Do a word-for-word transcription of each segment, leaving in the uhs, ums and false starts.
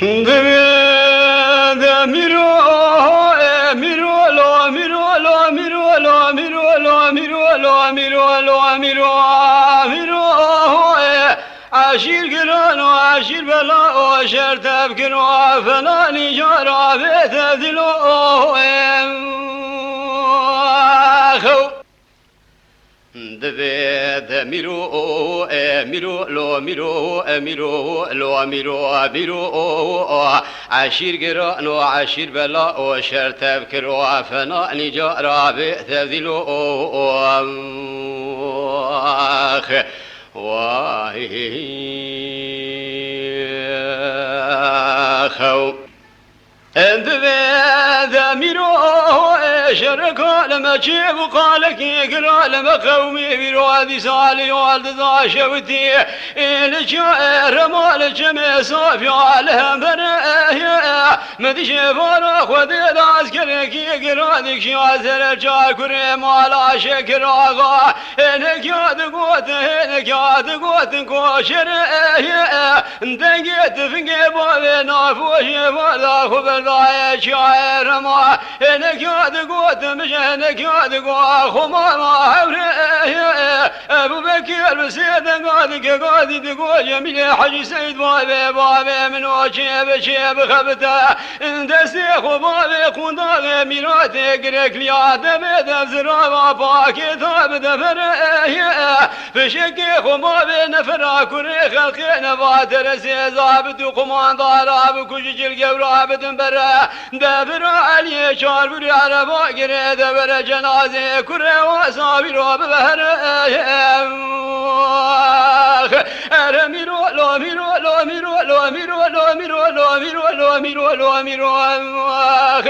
Divê de mîro, e, mîro, lo, mîro, lo, mîro, lo, mîro, lo, mîro, lo, mîro, lo, mîro, mîro, e, eşîr giran û eşîr bela û şer tevkir û fena nîcara bê tevdîl û, e, xew. Divê de mîro, e, mîro, lo, mîro, e, mîro, lo, mîro, mîro, eşîr giran û eşîr bela û şer tevkir û fena nîcara bê tevdîl û, ax, vay, xew. Divê de mîro, e, şereka li me çêbû qalekî gira li me qewmî bîro dîsa li yol dida şewitî. Ê li çi, e, rema li çemê safya li hember, e, e, min dijê vara Xwedê de eskerekî gira dikşiya ser çakurê mala Şekir Axa. Hênek ya digot, hênek ya digot, koşer, e, e, dengê tifingê bavê nafojê vada xwe berdaye çiyayê rema. Hênek ya digot, mij hênek ya digot, xwe mama hewre, e, e, e, Ebu Bekir bi sê denga dike gadî digot, Cemîlê Hecî Seyd bavê, bavê min o çê bi çê bixebite. Destê xwe bavê qundaxê mîratê girekliya devê dev zirava pakê ta bi deverê. Fişekê xwe bavê nefera kurê xelqê neva teresê zabit û qumandara bikujî cil gewra bidin bere. Devira Eliyê çarbûrê ereba girê devere cenazê kurê wa sabîro bibere. Ere mîro, lo mîro, lo mîro, lo mîro, lo mîro, lo mîro, lo mîro, lo mîro, ax.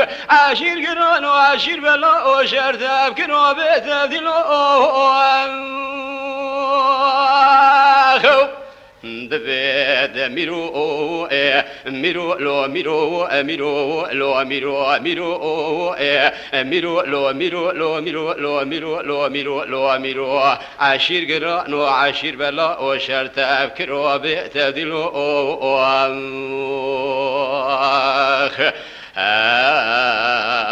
Eşîr giran û eşîr bela û şer tevkir û bê tevdîl û, ax. Divê de mîro, e, mîro, lo mîro, e, mîro, lo mîro, mîro, e, mîro, lo mîro, lo mîro, lo mîro, lo mîro, lo mîro. Eşîr giran û eşîr bela û şer tevkir û bê tevdîl û, ax,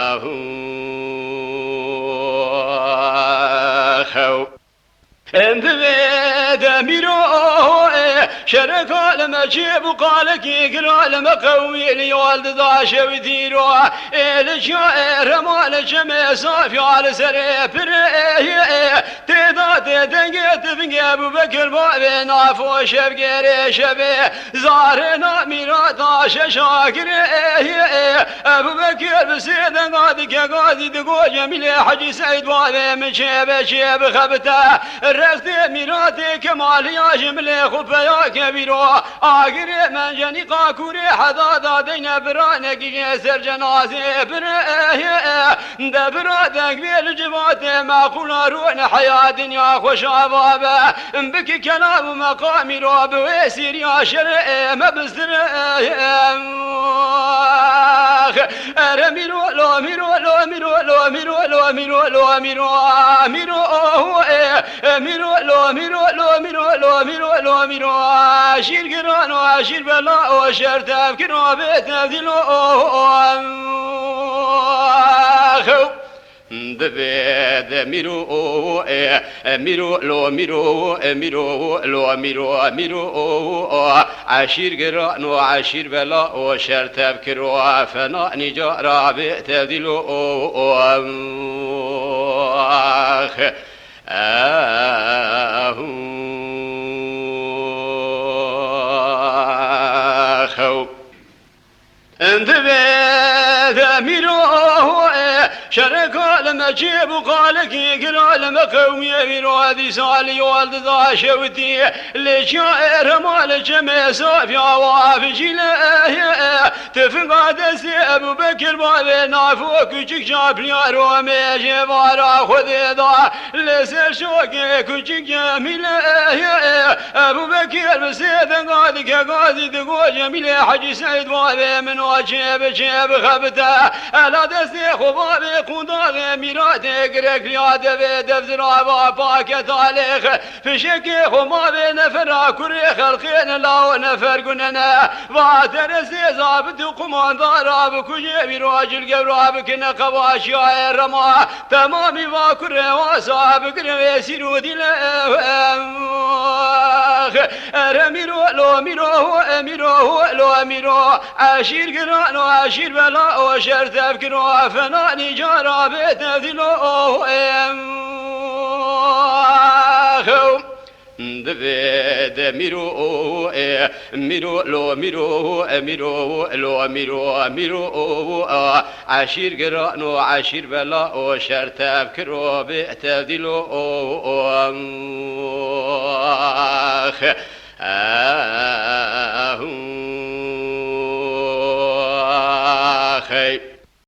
ahu, xew. Divê de mîro, e, şereka li me çêbû qalekî gira li me qewmî li yol dida şev dîro. Ê li çiyayê rema li çemê safya li serê pirê, e, e, tê da tê dengê tifingê Ebu Bekir bavê nafo şevgêrê şevê. Zarê na mîrata şeşa girê, e, e, Ebu Bekir bi sê denga dike gadî digo Cemîlê Hecî Seyd bavê min çê be çê bixebite. Rextê mîratê kemaliya ji milê xwe peya kevîro. Agirê mencenîqa kûrê heda da deyne bira negîjê ser cenazê bire, e, e, de bira deng bê li civatê meqûla rûne heya dinya xweşa va be. Biki kelam û meqamî ro bi wê sîriya şerê me bizdir, e, e, ere mîro, lo mîro, lo mîro, lo mîro, lo mîro, lo mîro, mîro, oh, e, e, mîro, lo mîro, lo mîro, lo mîro, lo mîro, şîr giran û şîr bela û şer tevkir û bê tevdîl û, oh, oh, xew. Divê de mîro, e, e, mîro, lo mîro, e, mîro, lo mîro, mîro, eşîr giran û eşîr bela û şer tevkir û fena nîcara bê tevdîl û, ax, ahu, xew. Divê de mîro, e, şereka li me çêbû qalekî gira li me qewmiyê mîro dîsa li yol dida şewitî. Li çiyayê rema li çemê safya wa bijîle, e, e, Tifinga destê Ebû Bekir bavê nafo küçük çapliyaro mêjê vara Xwedê da. Li ser şokê küçük Cemîle, Ebû Bekir bi sê denga dike gazî digo Cemîlê Hecî Seîd bavê min o çê bi çê bixebite. Ela destê xwe bavê qûndaxê mîratê girekliya devê dev zirava paketa lêxe. Fişekê xwe mavê nefera kurê xelqê ne lao nefer gunene. Va teresê zabit û qumandara bikuje mîro cilgevra bikine qevaşiyayê rema. Temamî va kurê wasa bigire wê sîr û dîle. Ere mîro lo mîro ho e mîro ho lo mîro. Eşîr giran o eşîr bela o şer tevkiro. Fenanî cara bê tevdîlo. Divê de mîro, e, mîro, lo mîro, e, mîro, lo mîro, mîro, a, eşîr giran o, eşîr bela o, şer tev kiro bê tevdîlo, o, o, ah, ah,